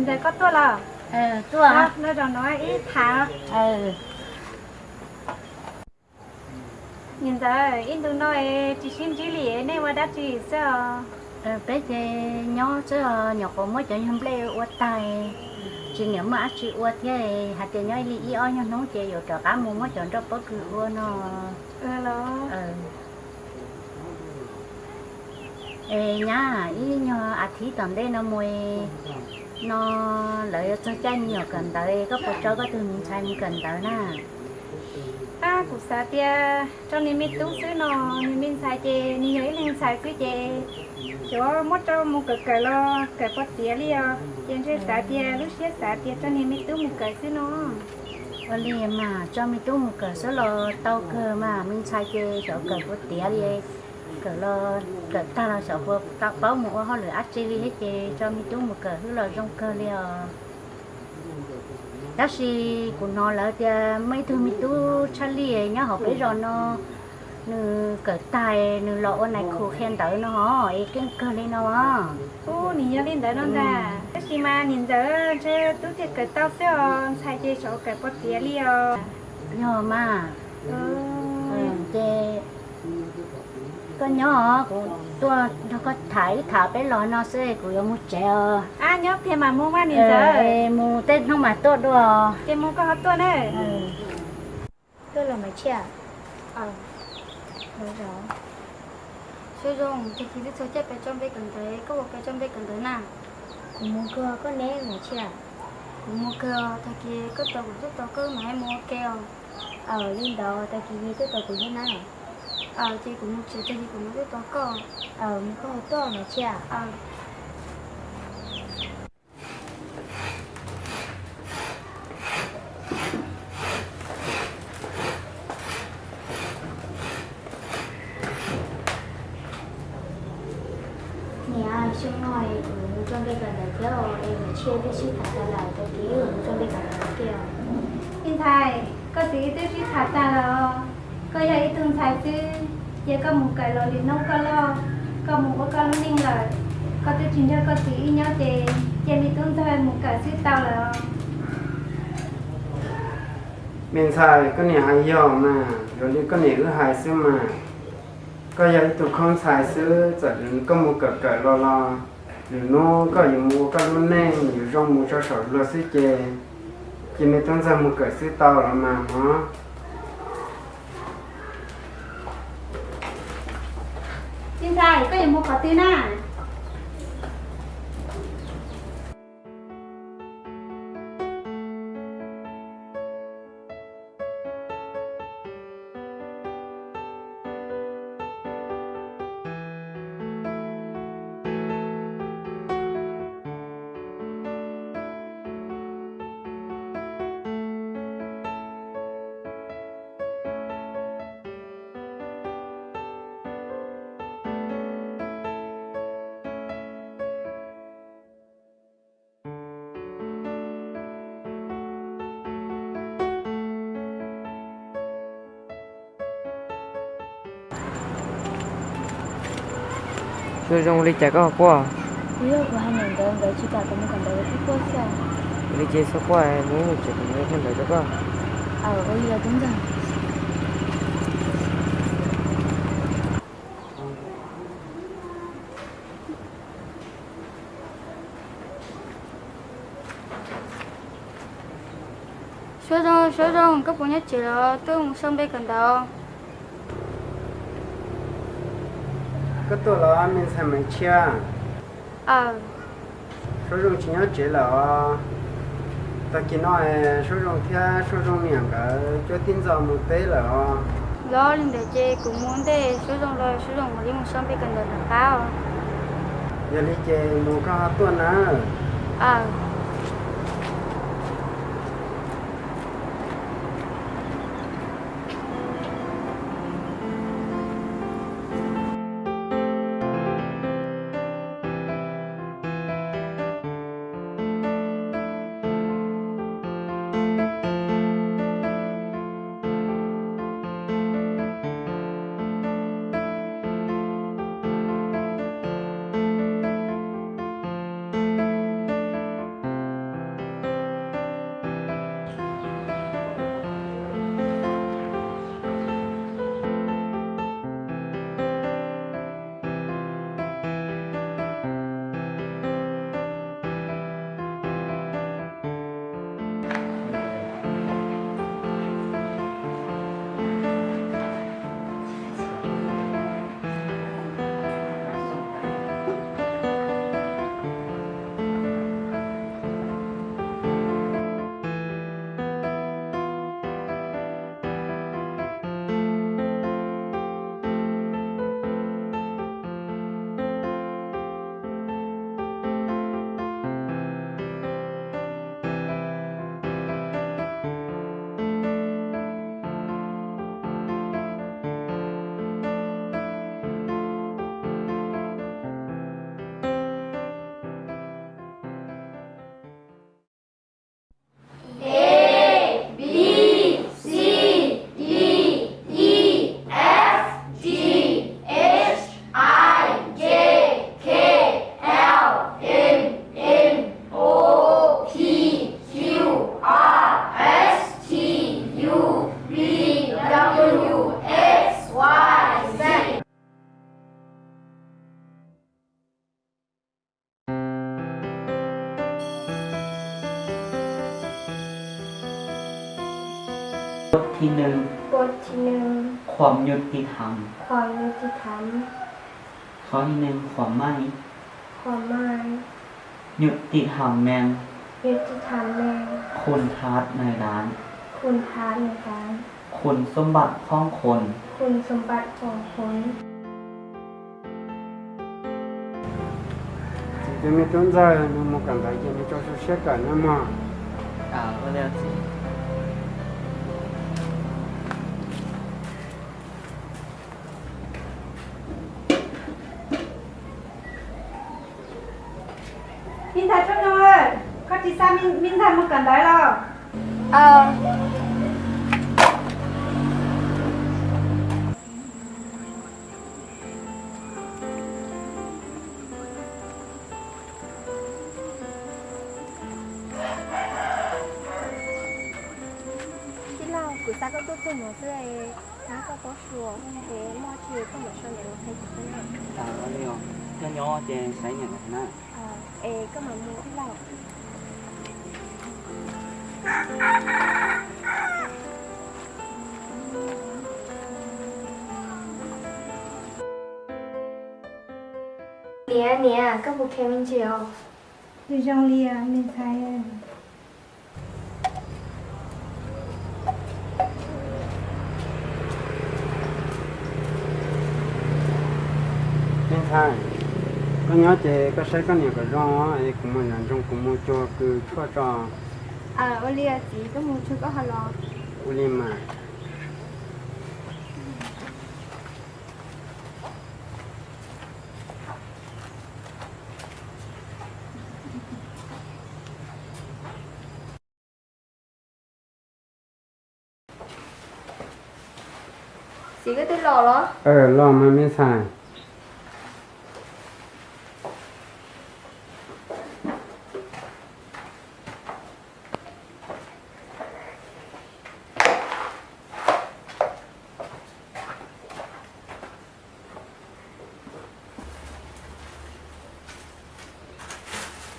Ntxawm, koj tuaj los? Tuaj, nyob zaum no ib tham. Niam ntxawm, ib ntus no tsis sib ntsib li, nej ua dab tsi xwb os? Peb ces nyob xwb os, nyuam qhuav muab cov nyuag nplej ua tag, tsis niam muaj dab tsi ua thiab, hais tias nyob li ib ob nyuag hnub ces yuav rov qab mus muab cov nroj pob kws ua no. Es nyab, ib nyuag a thiv tom ntej no mus no lawv yuav txog caij me nyuam kawm ntawv, koj puas tso koj tus me ntxhais mus kawm ntawv na? Ab, kuv xav tias tso niag me tub xwb no, niag me ntxhais ces nws yog ib leeg ntxhais xwb ces xyov muab tso mus kawm kawm los kawm pov tiav li os, ces ntshe xav tias lub siab xav tias tso niag me tub mus kawm xwb no. Ua li mas tso me tub mus kawm xwb los tau kawg mas, me ntxhais ces xyov kawm pov tiav li, kawm los kawm tag los xyov puas paub mus ua hauj lwm dab tsi li thiab, ces tso me tub mus kawm xwb los zoo kawg li os. Tab sis kuv hnov lawv tias muaj ib tug me tub tshaj lij nyob hauv peb zos no, nws kawm tag nws los ua nais khu qhia ntawv no hos es keej kawg li no. Ub, nws yog li ntawd no ntag. Tab sis mas niam ntxawm, ntshe tub thiaj kawm tau xwb os, ntxhais ces xyov kawm pov tiav li os. Yog mas, ces koj nyob os, kuv tuaj nrog koj tham ib tham peb los no xwb, kuv yuav mus tsev os. Ab, nyob kiag mas mus mas niam ntxawm. Mus tej hnub mas tuaj dua. Ces mus koj ho tuaj na. Tuaj los Maiv Tshiab. Suab Zoo, tag kis twb txog caij peb tso npe kawm ntawv, koj puas peb tso npe kws ntawd na? Kuv mus kawg, koj ne Maiv Tshiab? Kuv mus kawg, tag kis koj tau kuv tuaj tos koj mas mus ua ke os. Aws, li ntawd tag kis yog tuaj tos kuv thiab na. Aws, ces kuv mus tsev, tag kis kuv mam tuaj tos koj. Aws, mus koj ho tuaj Maiv Tshiab. Niam, xyoo no kuv mus tso npe kawm ntawv thiab es Maiv Tshiab twb sib tham tas lawm, tag kis wb mus tso npe kawm ntawv kiag. Me ntxhais, koj txiv twb sib tham tas lawm os. Koj yog ib tug ntxhais xwb, cia koj mus kawm los lwm hnub koj loj, koj mus ua koj lub neej lawm, koj twb tsis nrog koj txiv wb nyob ces cia me tub ntxawg mus kawm xwb tau lawm os. Me ntxhais, koj niam hais yog mas, yog li koj niam wb hais xwb mas. Koj yog ib tug khoob ntxhais xwb, txawm koj mus kawm kawm los los, lwm hnub koj yuav mus ua koj lub neej, yuav zoo mus tso saum luag xwb ces, cia me tub ntxawg mus kawm xwb tau los mas mog. Me ntxhais, koj yuav mus qhov twg na? Suab Zoo, ua li cas koj ho quaj? Kuv yog kuv hais niam nkawd, nkawd tsis kam kuv mus kawm ntawv, kuv thiaj quaj xwb. Ua li ces txhob quaj, mus mus tsev, kuv mus qhia ntawv rau koj. Aws, ua li los tub ntxawg. Suab Zoo, Suab Zoo, koj puas nyob tsev los? Tuaj mus sau npe kawm ntawv. Koj tuaj los me ntxhais Maiv Tshiab? Aws. Suab Zoo tsis nyob tsev lawm os. Tag kis no Suab Zoo thiab Suab Zoo niam nkawd cuab tib ntxo mus teb lawm os. Los li ntawd ces kuv mus ntej Suab Zoo los Suab Zoo mam li mus sau npe kawm ntawv tom qab os. Yog li ces mus koj ho tuaj nawb. Aws. ที่หนึ่ง ข้อที่หนึ่ง ความยุติธรรม ความยุติธรรม ข้อที่หนึ่ง ความไม่ ความไม่ ยุติธรรมแมง ยุติธรรมแมง คุณธาตุในร้าน คุณธาตุในร้าน คุณสมบัติของคน คุณสมบัติของคน Txiv, ces me tub ntxawg nws mus kawm ntawv ces nws tso siab kawm nawb mog. Me ntxhais Txawj Noo, koj tsis xa me ntxhais mus kawm ntawv los? Tij laug, kuv xa koj tuaj txog no xwb, hnab koj pob suas es muaj tsi koj mam sau niam los qhia kuv xwb na. Nyob nyob ces saib niam lawm na. Es koj mam mus tij laug. Niam, niam, koj puas kheev me ntsis os? Zoo li me ntxhais. Me ntxhais, koj nyob ces koj saib koj niam kom zoo es kuv mam nram ntsoog kuv mus cuag kws tshuaj tso. Ua li txiv, koj mus cuag koj ho los. Ua li mas. Txiv, koj twb los los? Los mas me ntxhais.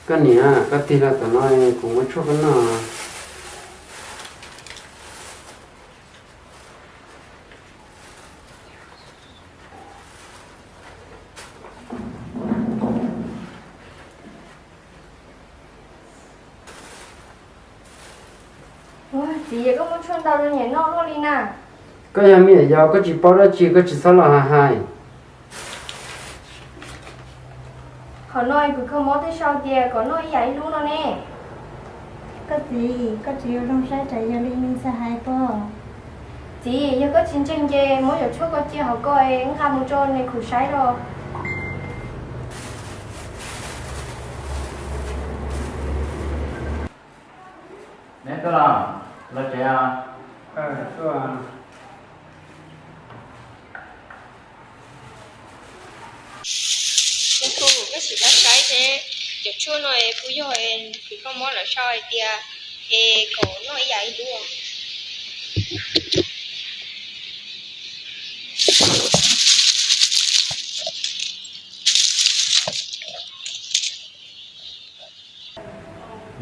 Koj niam, koj tig los tom no kuv muab tshuaj koj noj. Txiv, koj muab tshuaj ntau rau niam noj luaj li na. Koj yog me nyuam yaus koj tsis paub dab tsi koj tsis txhob los hais hais. Qhov no kuv kho mob twb sau tias kom noj ib yam ib lub no ne. Koj txiv, koj tsis zoo saib tsam yog li me ntxhais hais pob. Txiv, yog koj tsis ntseeg ces muab cov tshuaj ko cia hauv ko es nqa mus rau nais khu saib los. Neb tuaj los? Los tsev os. Nais khu, koj sim los saib seb cov tshuaj no es puas yog es kho mob lawv sau hais tias es kom noj ib yam ib lub.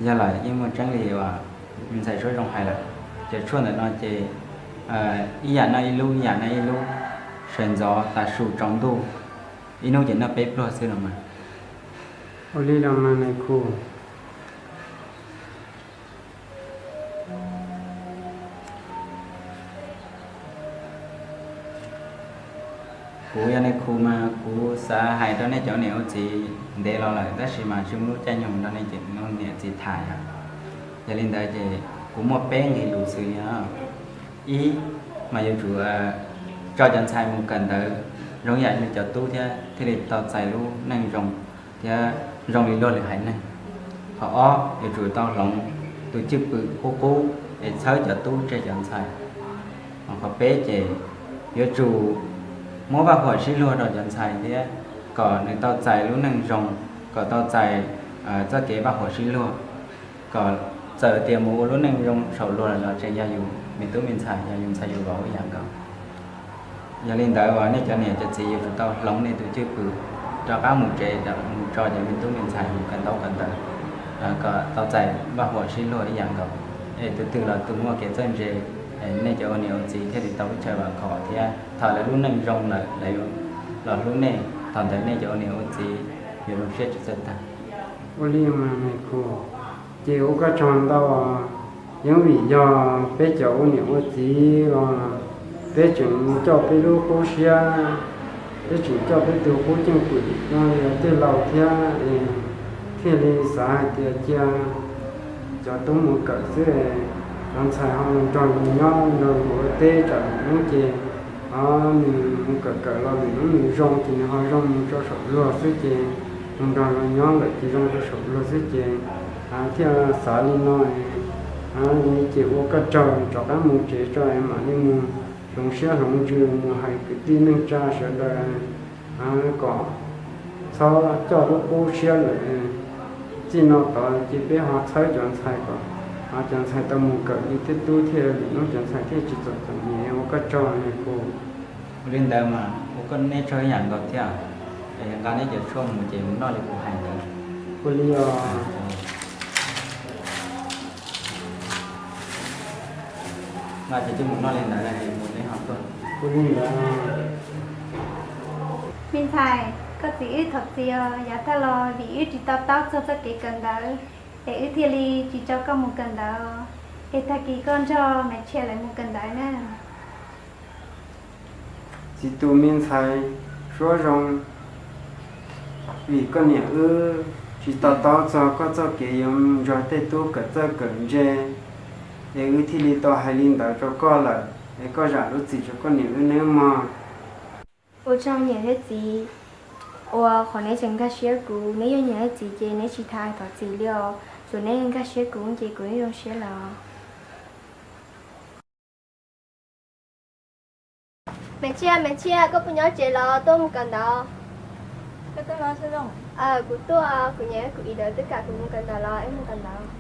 Yog lawm, yeej muaj tseeb li uas me ntxhais Suab Zoo hais lawm. Cov tshuaj ntawm no ces ib yam noj ib lub, ib yam noj ib lub, sawv ntxov tas su tsaus ntuj, ib hnub ces noj peb pluag xwb los mas. Ua li los mas nais khu. Kuv yog nais khu mas kuv xav hais rau nej cov niam ua txiv ntev los lawm tab sis mas tsis muaj lub caij nyoog nrog nej cov niam txiv tham yom. Yog li ntawd ces kuv muaj peb nqe lus xws li no. Ib, mas yuav tsum tso cov ntxhais mus kawm ntawv zoo yam li cov tub thiab thiaj li tau txais lub neej zoo thiab zoo li luag lwm haiv neeg. Qhov ob, yuav tsum tau hloov tus cwj pwm qub qub es txhawb cov tub tseg cov ntxhais. Qhov peb ces yuav tsum muab vaj huam sib luag rau cov ntxhais thiab kom nws tau txais lub neej zoo, kom tau txais txoj kev vaj huam sib luag, kom txawm tias mus ua lub neej zoo saum luag los tseem yog yus me tub me ntxhais, yog yus ntxhais yus vauv ib yam nkaus. Yog li ntawd uas nej cov niam cov txiv yuav tsum tau hloov nej tus cwj pwm rov qab mus tsev, mus tso cov me tub me ntxhais mus kawm ntaub kawm ntawv, kom tau txais vaj huam sib luag ib yam nkaus. Es tus twg los tus muaj kev txawj ntse, nej cov ua niam ua txiv thiaj li tau lub chaw vam khom thiab thaum lawv lub neej zoo lawm lawv yuav los hlub nej, thaum ntawd nej cov ua niam ua txiv yuav zoo siab tsis txawj tag. Ua li mas me khu, ces ua koj tsaug ntau. Yeej vim yog peb cov ua niam ua txiv los peb tseem coj peb lub qub siab, peb tseem coj peb tus qub ceej pwm no yog tej laus thiab, thiaj li xav hais tias cia cov tub mus kawm xwb, cov ntxhais ho los nrog luag nyob nrog luag ua teb tsam lwm hnub ces nws mus kawm kawm los lwm hnub nws zoo ces nws ho zoo mus rau saum luag xwb ces mus nrog luag nyob lawm ces zoo rau saum luag xwb ces thiaj xav li no. Ces ua koj tsaug, rov qab mus tsev tso es mam li mus hloov siab hloov ntsws mus hais kwv tij neej tsa sawv daws kom txhob coj lub qub siab lawm. Txij no tod ces peb ho txhawb cov ntxhais kom cov ntxhais tau mus kawm li tej tub thiaj lwm hnub cov ntxhais thiaj tsis txom txom nyem. Ua koj tsaug me khu. Ua li ntawd mas ua koj neb tsaug ib yam nkaus thiab. Es nqa neb cov tshuaj mus ces mus noj li kuv hais ntawd. Ua li os. Nqa ces twb mus noj li ntawd es mus neb ho tuaj. Ua li ntawd. Me ntxhais, koj txiv wb thov txim os, yav tag los vim wb tsis to taub txog txoj kev kawm ntawv es wb thiaj li tsis tso koj mus kawm ntawv, es tag kis koj nrog Maiv Tshia lawv mus kawm ntawv na. Txiv tus me ntxhais suab zoo, vim koj niam wb tsis to taub txog koj txoj kev yuav nrog tej tub kawm txawj kawm ntse, es wb thiaj li tau hais li ntawd rau koj lawm, es koj zam lub txim rau koj niam wb nawb mog. Ua tsaug niam thiab txiv, ua qhov neb tseem nkag siab kuv. Neb yog niam thiab txiv ces neb tsis tas thov txim li os, tsuas neb nkag siab kuv ces kuv yeej zoo siab lawm. Maiv Tshia, Maiv Tshia, koj puas nyob tsev los tuaj mus kawm ntawv? Kuv tuaj, kuv niam kuv txiv lawv twb kam kuv mus kawm ntawv los wb mus kawm ntawv.